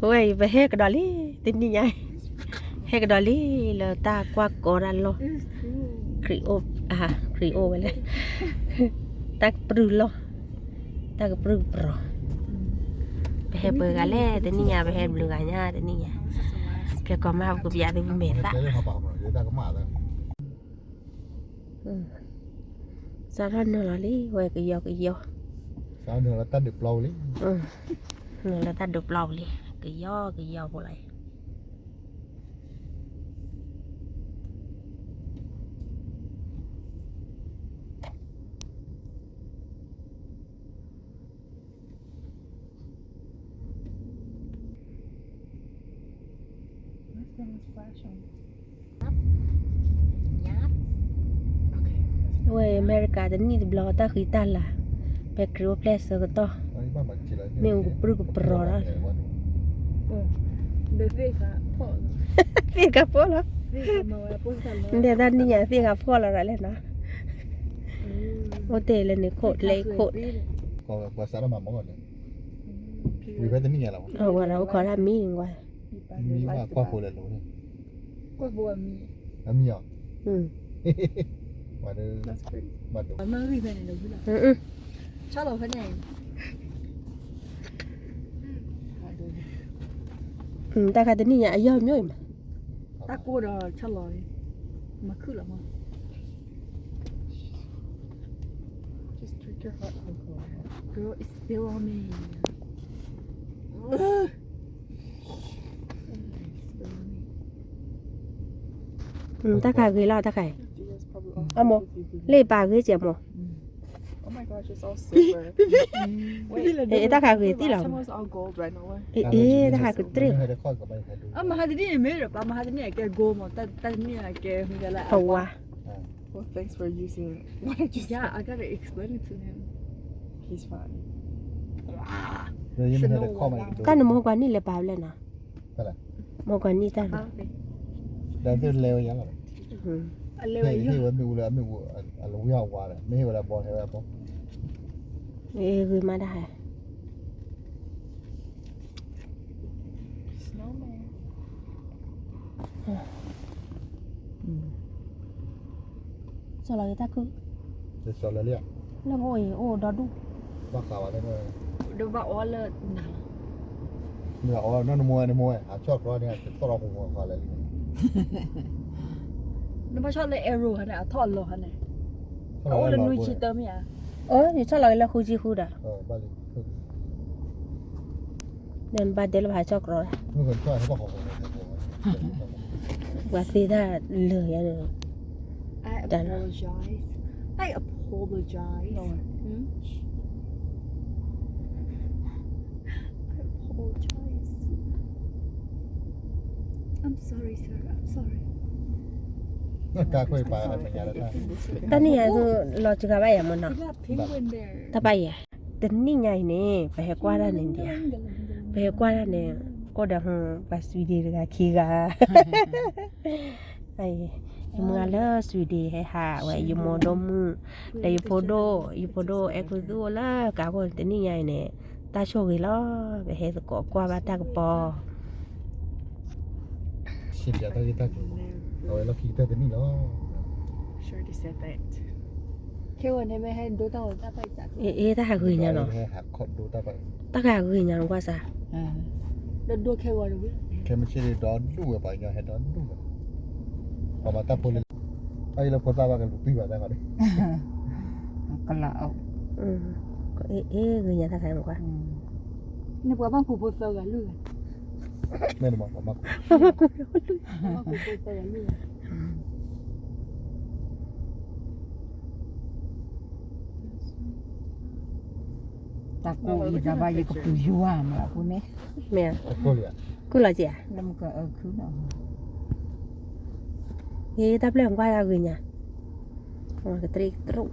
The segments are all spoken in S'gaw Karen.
ဝဲအံၤ ပဟဲကဒီးလံ, တနံၣ်ညါအံၤ ဟဲကဒီးလံလၢတၢ်ကွၢ်ကီတၢ်လီၢ်, ခရံာ်အိၣ်, ခရံာ်အိၣ်ဝဲလဲၣ်, တၢ်ကပြုၢ်လီၢ်, တၢ်ကပြုၢ်ကပြီၤ, ပဟဲပှဲၤဂၤလဲၣ် တနံၣ်ညါ ပဟဲဘျုးဂၤညါ တနံၣ်ညါ, ကဲကီၢ်မး ပကပျးသုပမဲာ်သၣ် စးထီၣ်နုာ်လီၤလံ ဝဲကယီကယီ, စးထီၣ်နုာ်လီၤတၢ်ဒုးပျီပူၤလံ, နုာ်လီၤတၢ်ဒုးပျီပူၤလံ, ကယီကယီဖိလီၤ. Okay. ဝဲအမဲရကၤတနံၣ်တဘျီ တၢ်ဃံတၢ်လၤ, ပဲခရံာ်အိၣ်ဖျဲၣ်ဆၢကတီၢ်, မ့ၣ်အူကပြုၢ်ကပြီၤဒီး, သ့ၣ်ကဖီၣ်လီၤ, နတဲတၢ်နံၣ်ညါသ့ၣ်ကဖီၣ်လီၤရၤလဲၣ်နီၤ, အိၣ်တ့ၢ်လၢန့ၣ်ခိၣ်လဲခိၣ်, ဝံၤဖဲတနံၣ်ညါလီၤ, အဝဲဒၣ်အိၣ်ခိးတၢ်မံၤကွၢ် မံၤဘၣ်ကွၢ်ဖိလဲၤလိၤန့ၣ်, ကွၢ်ဖိအမံၤ, အမံၤအီၤ, ဘၣ်ဒိ, ဘၣ်ဒိ, ဆီလီၤဖဲန့ၣ်, တၢ်ခါတနံၣ်ညါအယီၢ်မျိၤအံၤမး, တၢ်ကိၢ်ဒီးဆီလီၤ, မၤခုၣ်လီၤမး. Just drink your hot cocoa. Girl, it spill on me. Ugh. Spill on me. တၢ်ခါဂ့ၤလီၤ တၢ်ခါအံၤ, It's probably all အမိၢ်, cocoa. လ့ၣ်ပာ်ဂ့ၤကဲမိၢ်, Mm. Oh my gosh, it's all silver. Wait, တၢ်ခါဂ့ၤသံလီၤ, someone's all gold right now. အ့ အ့ တၢ်ခါကတြ့ၣ်, အမဟါတနံၣ်န့ၣ်မ့ၢ်ဒီးပှၤမဟါတနံၣ်အကဲ gold မး, တၢ်တနံၣ်အကဲ ဟူဒၣ်လၢအဝါ. Well, thanks for using what I just said. Yeah, I gotta explain it to him. He's fine. တၢ်နမိၢ်ကွၢ်နံၣ်လဲၤပာ်ဖဲလဲၣ်နီၤ, မိၢ်ကွၢ်နံၣ်တၢ်, ဒီးသုလဲၤဝဲယၤလီၤ, ဟ့ၣ်ဝဲမ့ၣ်အူလၢအမ့ၣ်အူ, အလဝံအဝါဒီး မ့ၢ်ဟ့ၣ်ဝဲလၢအဘီ ဟဲဝဲအဘီ, ဂ့ၤမးတၢ်ဟဲ Snowman. ဆီလီၤက့ၤတၢ်ခုၣ်, ဆီလီၤလံ, လၢပအိၣ်အံၤအိၣ်ဒီဒူၣ်, ဘၣ်ဃးဝဲလၢ, ဒီးဘၣ်အီလၢနၤလီၤ, မ့ၢ်အီနီၢ်နမိၢ်ဝဲ နမိၢ်ဝဲ အဆီၣ်ကျီန့ၣ် တသီၣ်လီၤပူၤမီၤဃာ်လဲၣ်လံ, နဘၣ်ဆီၣ်လၢ arrow ဟါန့ၣ် အထီၣ်အလီၤဟါန့ၣ်, အအိၣ်လၢနွံဆံတၢမ့ၢ်ဧါ, အၢ ယဆီၣ်လီၤက့ၤလၢဃုဆံဃုဒီး, ဒီးနဘၣ်တဲလၢပဟးဆီၣ်ကျီ, ပှၤသ့တၢ်လၢာ်ယၤန့ၣ်, I apologize. I apologize. Hmm? I apologize. I'm sorry, sir. I'm sorry. တၢ်နံၣ်ညါအံၤ လီၤစှၤဘၣ်ယၤမ့ၢ်နီၤ, တၢ်ဘၣ်ယၤ, တနံၣ်ညါအံၤန့ၣ် ပဟဲကွၢ်တၢ်န့ၣ်ဒံး, ပဟဲကွၢ်တၢ်န့ၣ်, အိၣ်ဒီးပှၤ Sweden တဂၤခံဂၤ ယမုၢ်ဂၤလၢ Sweden ဟဲဟးဝဲ ယမိၢ်ဒိၣ်မုၣ်, ဒီးယဖိဒိၣ်, ယဖိဒိၣ်အဲၣ်ခူသူၣ်အိၣ်လၢကးခိၣ် တနံၣ်ညါအံၤန့ၣ်, တၢ်ဆိၣ်ဂ့ၤလီၤ, ပဟဲသကိးကွၢ်ဘၣ်တၢ်ကပီၤ, အဝဲလီၢ်ခံကတၢၢ်တနံၣ်လီၤ, ခဲဂီၤန့ၣ်မ့ၢ်ဟဲဒိတၢ်ဂီၤတၢ်ဘၣ်အံၤ, အ့ တၢ်ဟးဂ့ၤညါနီၤ, တၢ်ဟးဂ့ၤညါနီၤကွၢ်စၢ်, ဒီးဒိခဲဂီၤတဝံၤ, ခဲမုၢ်ဆ့ၣ်ဒီးဒူၣ်ဝဲပှၤကညီဟဲဒီဒူၣ်ဝဲ, ပှၤမၤတၢ်ဖိလၢ, အအံၤလၢဖိသၣ်ဘၣ်ကလူၤပံၢ်ဘၣ်တၢ်ဂီၤဒၣ်, ကလၤအိၣ်, အ့ အ့ ဂ့ၤညါတၢ်ခါန့ၣ်ကွၢ်, န့ၣ်ပှၤဘၣ်ကူးဖိသၢဂၤလွံၢ်ဂၤ, မ့ၢ်နမၤပှၤဘၣ်ကူး, ပှၤဘၣ်ကူးဖိသၢဂၤလွံၢ်ဂၤ တၢ်ကူၣ်အံၤတၢ်ဘၣ်ယကပူၤယွၤမးလီၤအဃိန့ၣ်, မ့ၢ်, ကူၣ်လီၤက့ၤဧါ, လၢမကအၢခုနီၤ, ယတၢ်ပျဲၢ်ကွၢ်ဂ့ၤညါ, ကတရံးကတရူၣ်,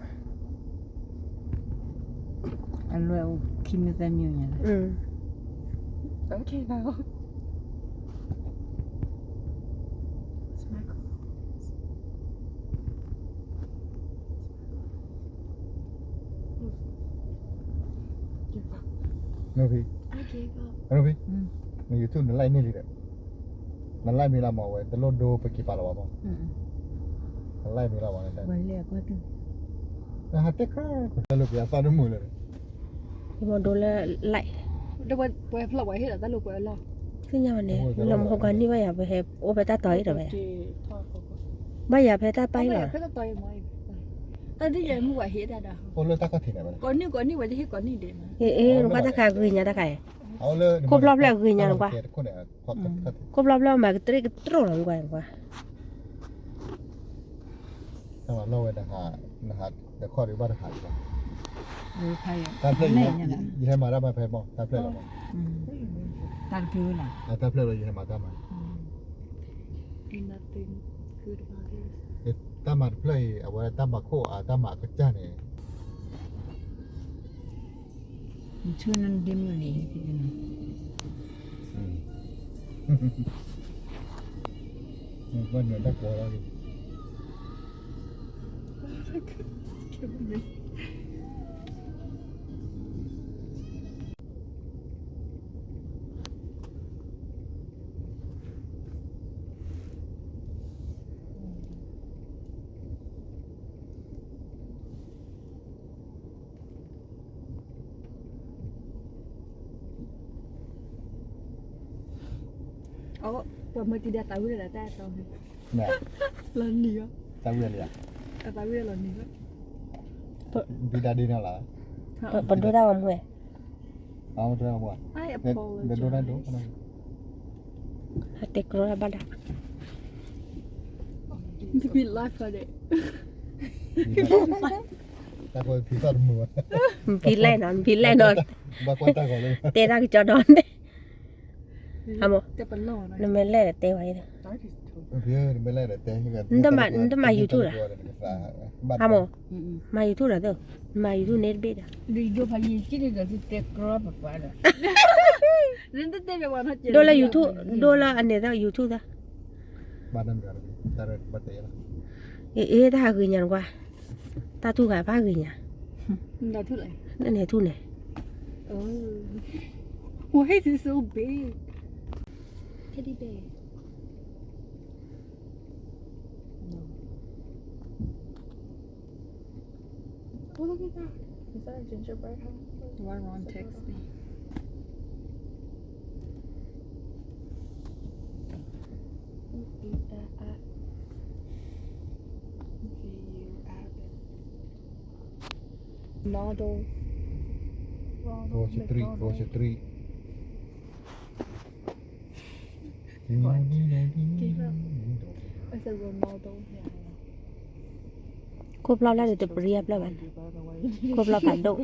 အလွဲၢ်အိၣ်ခံမံၤသၢမံၤညါ, Okay now. Smile. Give up. Okay. န YouTube န like န့ၢ်လံဒီး န like မ့ၢ်လၢမ့ၢ်ဝဲ တလိၣ်ဒိပက့ၤပာ်လီၤဘၣ်မး, န like မ့ၢ်လၢမ့ၢ် နဟးတဲခါ တၢ်လိၣ်ပယီၤသီၣ်တမုာ်လၢၤ, မ့ၢ်ဒိလၢ like ပှဲၤဖျီၣ်ပှဲၤဟ့ၣ်လီၤတၢ်လိၣ်ပှဲၤအလီၢ်, သ့ၣ်ညါဘၣ်န့ၣ် လၢမဟိကီၢ်နံၣ်ဘၣ်ယၤ ပဟဲအိၣ်ဖဲတၢ်တီၤအံၤဒီးဝဲ, ဘၣ်ယၤဖဲတၢ်ပာ်အံၤလီၤ, တၢ်ဒ်ယဲမ့ၢ်ဝဲဟ့ၣ်တၢ်ဒီး အိၣ်လၢတၢ်ခီၣ်ထံးန့ၣ်ဘၣ်, ကီၢ်နံၣ်ကီၢ်နံၣ်ဝဲတဟ့ၣ်ကီၢ်နံၣ်ဒဲး, အ့ အ့ နကွၢ်တၢ်ခါဂ့ၤညါတၢ်ခါအံၤ, ခိၣ်ဖျီၣ်ဖျၢၣ်ဂ့ၤညါနကွၢ်, ခိၣ်ဖျီၣ်ဖျၢၣ်မၤကတြ့ၣ်ကတြိၣ်လီၤနကွၢ်နကွၢ် တၢ်မၤလီၢ်ဝဲ နဟးတခီဒံးဘၣ်တဟးလၢၤဘၣ်, တၢ်ဖျၢၣ် ယဟဲမၤတၢ်မၤဖဲမီၢ် တၢ်ဖျၢၣ်လီၤ, တၢ်ဖျၢၣ်လီၤ ယဟဲမၤတၢ်မၤ, တၢ်မၤတဖျၢၣ်အံၤ အဝဲတၢ်မၤခိၣ်အတၢ်မၤအကစၢ်န့ၣ် နနၢ်တၢ်ကီလီၤ, ပှၤမၢတံၤဒၣ်သးဝံၣ်လၢတၢ်တီ, လီၤနံၤ, သးဝံၣ်လံ, သးဝံၣ်လီၤနံၤ, ဒံးဒၣ်ဒ်န့ၣ်လီၤ, ပဒိတၢ်ဂီၤမူဝဲ, ဒိတၢ်ဒိ, ဟးတဲကြီတၢ်ဘၣ်ဒၣ်, တၢ်ကဖံးလဲၣ်နီၤ ဖံးလဲၣ်နီၤ, တဲတၢ်ကစီဒီန့ၣ်, ဟါမး, နမ့ၢ်လဲၣ်ဒီးတဲဝဲ, နတမၤ YouTube ဒီး, ဟါမး, မၤ YouTube ဒီး, မၤ YouTube န့ၣ်တဘ့ၣ်ဒီး, ဒိလၢ YouTube ဒိလၢအန့ၣ်သၢ YouTube သၢ, အ့ တၢ်ဟးဂ့ၤညါနကွၢ်, တၢ်ထူၣ်ဂၤဖးဂ့ၤညါ, နန့ၣ်ထူၣ်န့ၣ်, Why is it so big? Teddy bear. Oh, look at that. Is that a gingerbread house? Why won't text me? Model. Go to three, go to three. ခိၣ်ဖျီၣ်ဖျၢၣ်န့ၣ် တပရံအဖျၢၣ်ဘၣ်န့ၣ်, ခိၣ်ဖျီၣ်ဖးဒိၣ်,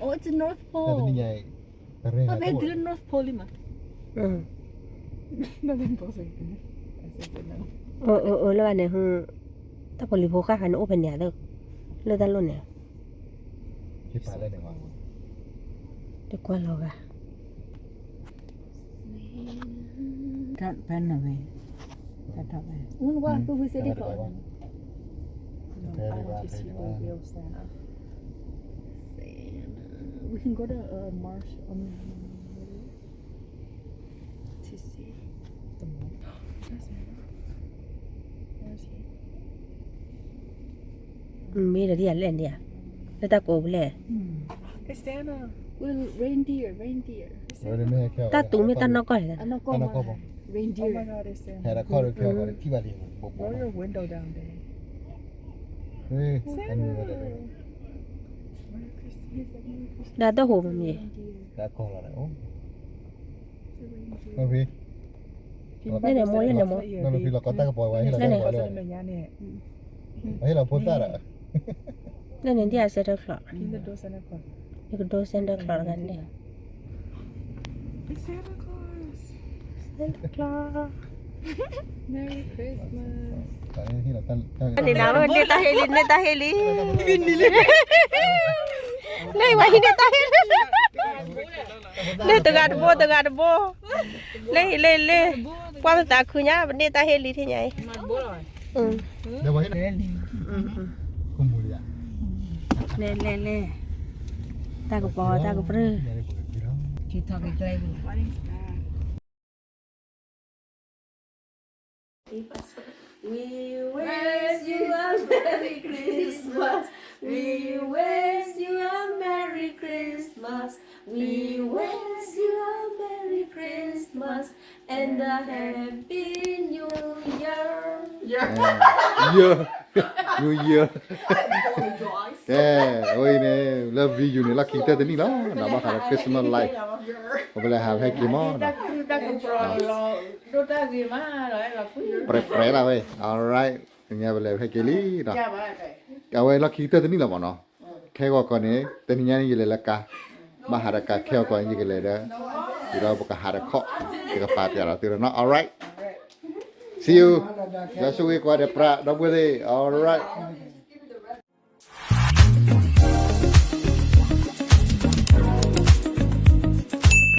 Oh, it's North Pole. ဖဲတုၤလၢ North Pole လံမး, အၢ အၢ လၢဘၣ်န့ၣ်, တၢ်ဖိလံၤဖိဃၣ်ဃၣ်န့ၣ်အိၣ်ဖဲန့ၣ်ဧါ, လၢတၢ်လိၣ်န့ၣ်, တကွၢ်လီၤဂၤ ဖဲန့ၣ်ဝဲ, တၢ်ထီၣ်ဖဲ, ဝဲ We can go to, uh, Marsh, um, to see the mall. That's nice. Where is he? မ့ၢ်ဒီးဒ်ယလဲၣ်ဒ်ယ, လၢတၢ်ကိးပူၤလဲၣ်, It's Santa. Well, reindeer, reindeer. တၢ်သူမ့ၢ်တၢ်နီၢ်ကီၢ်လဲၣ်, အနီၢ်ကီၢ်မး, reindeer. Oh my God, it's Santa. Roll your window down, babe. Merry Christmas. ဒီးတၢ်ဟိမ့ၢ်, လၢန့ၣ်မိၢ်လၢန့ၣ်မိၢ်, လၢန့ၣ်, လၢန့ၣ်ဒ်အ Santa Claus, ယကဒိ Santa Claus တဂၤန့ၣ်, Santa Claus. Merry Christmas. န့ၣ်လီၤ, န့ၢ်တၢ်ဟ့ၣ်လံ, န့ၢ်တၢ်ဟ့ၣ်လံ, လၢဝဲဟံးန့ၢ်တၢ်ဟ့ၣ်လံ, လၢတဂၤတဘိ တဂၤတဘိ, လၢ လၢ လၢ, ကွၢ်ပသးခုညါ ပန့ၢ်တၢ်ဟ့ၣ်လံထံၣ်ညါအံၤ, လဲၤ လဲၤ လဲၤ, တၢ်ကပီၤ တၢ်ကပြၢၢ်, ထံထီၣ်က့ၤကျဲပူၤ We wish you a Merry Christmas. We wish you a Merry Christmas. We wish you a Merry Christmas and a Happy New Year. Year. New Year. ကဲ, အဝဲအံၤန့ၣ် လၢ V U န့ၣ် လီၢ်ခံကတၢၢ်တနံၣ်လီၤ. ဘၣ်ဃးဒီး Christmas light ပလဲၤဟးဖဲက့ၤမး ပြဲပြဲလၢဝဲ alright တနံၤပလဲၤဖဲက့ၤလံဒီး အဝဲလီၢ်ခံကတၢၢ်တနံၣ်လီၤမးနီၤ. ခဲဂီၤကီးန့ၣ် တနံၤညါန့ၣ် ယလဲၤလၢကါ, ဘၣ်ဟးဒီးကါ ခဲဂီၤကီးန့ၣ် ယကလဲၤဒီး ယဒီးပကဟးဒီးခီၣ် ယကပာ်ပျးဒီးသုဒီးနီၤ alright. See you. ယွၤဆိၣ်ဂ့ၤကိးဂၤဒဲး ပြးဒီပုၢ်ဝဲၢ်သ့ၣ် alright.